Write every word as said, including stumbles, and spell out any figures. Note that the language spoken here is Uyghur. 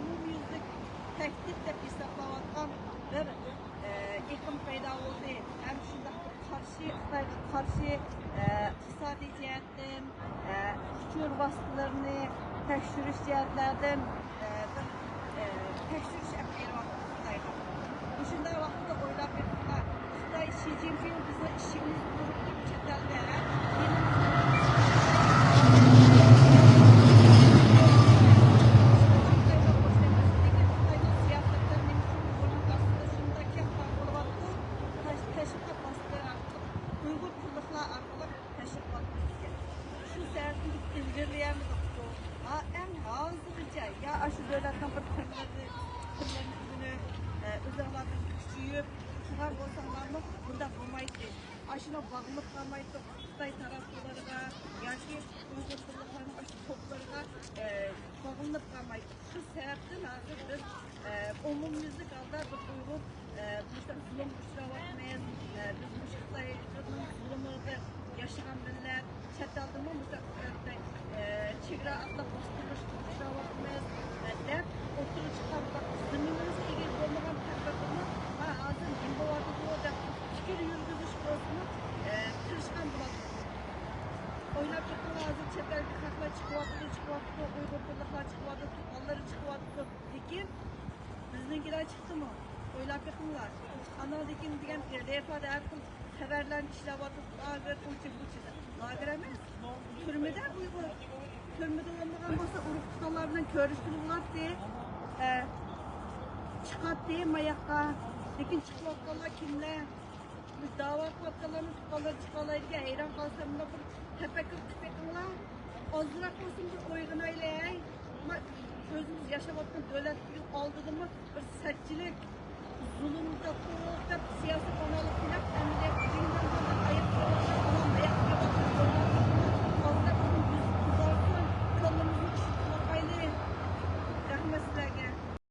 ئومۇميۈزلۈك تەھدىت دەپ ھېسابلاۋاتقان بىر، ئە، ئېقىم پەيدا بولدى. ھەم شۇنداق بىر قارشى، خىتايغا قارشى، ئە، ئىقتىسادىي جەھەتتىن، ئە، ئۇچۇر ۋاسىتىلىرىنى تەكشۈرۈش جەھەتلەردىن، ئە، بىر، ئە، تەكشۈرۈش ئېلىپ بېرىۋاتىدۇ خىتايغا. مۇشۇنداق ۋاقىتتا ئويلاپ بېقىڭلار، خىتاي شى جىنپىڭ بىزنىڭ ئىشىكىمىزدە تۇرۇپ، چەت ئەلدە خىتاينىڭ سىياسەتلىرىنى شۇنداق كەڭ بولۇۋاتىدۇ. تەش-، تەشۋىقات ۋاسىتىلىرى ئارقىلىق، ئۇيغۇر قۇللۇقلار ئارقىلىق تەشۋىقات قىلىدىكەن. شۇ سەۋەبتىن بىز ئىلگىرىلىيەلمىدۇق. ھا، ئەڭ ھازىرغىچە يا ئاشۇ دۆلەتنىڭ بىر تۈرلىرى، تۈرلىرىنى ئۆگىنىپ، ئە، ئۆزۈڭلار بىر كۈچىيىپ، شۇنداق بولساڭلارمۇ بۇنداق بولمايتتى. ئاشۇنىڭ باغلىنىپ قالمايتتۇق خىتاي تاراتقۇلىرىغا ياكى ئۇيغۇر قۇللۇقلارنىڭ ئاشۇ توپلىرىغا، ئە، باغلىنىپ قالمايتتۇق. شۇ سەۋەبتىن ھازىر بىز، ئە، ئومۇميۈزلۈك ھالدا بىز ئۇيغۇر، ئە، مۇشۇنداق زۇلۇمغا ئۇچراۋاتىمىز. ئە، بىز مۇشۇ خىتاينىڭ زۇلۇمىدا ياشىغان مىللەت، چەت ئەلدىمۇ مۇشۇنداق، ئە، چېگرا ئاتلاپ باستۇرۇلۇشقا ئۇچراۋاتىمىز، ئە، دەپ ئوتتۇرىغا چىققان، زېمىنىمىزگە ئىگە بولمىغان تەقدىردىمۇ، ھا، ھازىر نېمە بولۇۋاتىدۇ دەپ پىكىر يۈرگۈزۈش بولسىمۇ، ئە، تىرىشقان بولاتتۇق. ئويلاپ بېقىڭلار، ھازىر چەت ئەلدىكى خەقلەر چىقىۋاتىدۇ، چىقىۋاتىدۇ، ئۇيغۇر قۇللۇقلار چىقىۋاتىدۇ، تۇغقانلىرى چىقىۋاتىدۇ. لېكىن بىزنىڭكىلەر چىقتىمۇ؟ ئويلاپ بېقىڭلار. ئاناندىن كېيىن دېگەن تېلېفوندا ھەر خىل خەۋەرلەرنى ئىشلەۋاتىدۇ. لاگېر، ئۇچى بۇچى. لاگېر ئەمەس. تۈرمىدە ئۇيغۇر. تۈرمىدە بولمىغان بولسا ئۇرۇق تۇغقانلار بىلەن كۆرۈشكىلى بولاتتى. ئە، چىقاتتى ماياققا. لېكىن چىقىۋاتقانلار كىملەر؟ داۋا قىلىۋاتقانلارنىڭ تۇغقانلىرى چىقالايدىكەن، ھەيران قالسام، مۇنداق بىر تەپەككۇر قىلىپ بېقىڭلار. ئازراق بولسىمۇ بىر ئويغىنايلى، ھەي. ما-، ئۆزىمىز ياشاۋاتقان دۆلەتنىڭ ئالدىدىمۇ بىر سەتچىلىك، زۇلۇم تاپتۇق دەپ سىياسىي پاناھلىق تىلەپ